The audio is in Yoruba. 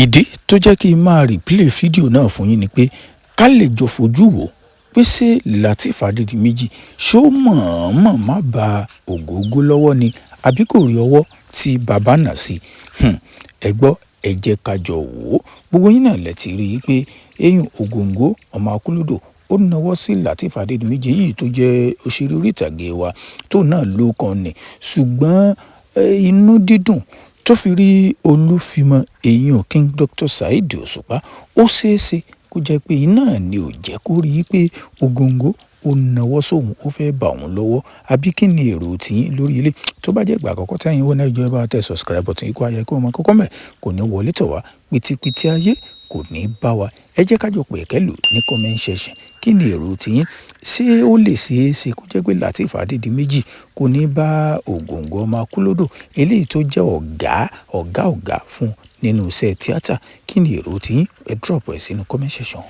Ìdí tó jẹ́ kí n máa replay fídíò náà fún yín ni pé ká lè jọ fojú wò ó pé ṣé Lateef Adédìméjì ṣó mọ̀ọ́mọ̀ má ba Ògógó lọ́wọ́ ni àbí kò rí ọwọ́ tí bàbá nà sí i. Ẹ gbọ́, ẹ jẹ́ ká jọ wò ó. Gbogbo yín náà lẹ ti rí i pé eyín Ògòǹgò ọmọ akúlódò ó nawọ́ sí Lateef Adédìméjì yìí tó jẹ́ òṣèré orí ìtàgé wa tó náà ló kan ní, ṣùgbọ́n inú dídùn tó fi rí Olúfìmọ̀ eyín King Dr. Saheed Òṣùpá, ó ṣeé ṣe kó jẹ́ pé iná ni ò jẹ́ kó rí i pé Ògòǹgò ó nawọ́ sóun, ó fẹ́ bá òun lọ́wọ́. Àbí kí ni èrò tiyín lórí ilé? Tó bá jẹ́ ìgbà àkọ́kọ́ tí ẹ̀yin wò náà, ẹ jọ̀ọ́, ẹ bá wa tẹ subscribe button ikú ayẹ kí wọ́n mọ kókó mẹ́ kò ní wọlé tọ̀ wá, pìtìpìtì ayé kò ní bá wa. Ẹ jẹ́ ká jọ pẹ̀kẹ́lù ní comment section. Kí ni èrò tiyín? Ṣé ó lè ṣeé ṣe kó jẹ́ pé Lateef Adédìméjì kò ní bá Ògòǹgò ọmọ akúlódò eléyìí tó jẹ́ ọ̀gá ọ̀gá ọ̀gá fún nínú iṣẹ́ tíátà? Kí ni èrò tiyín? Ẹ drop ẹ̀ sínú comment section.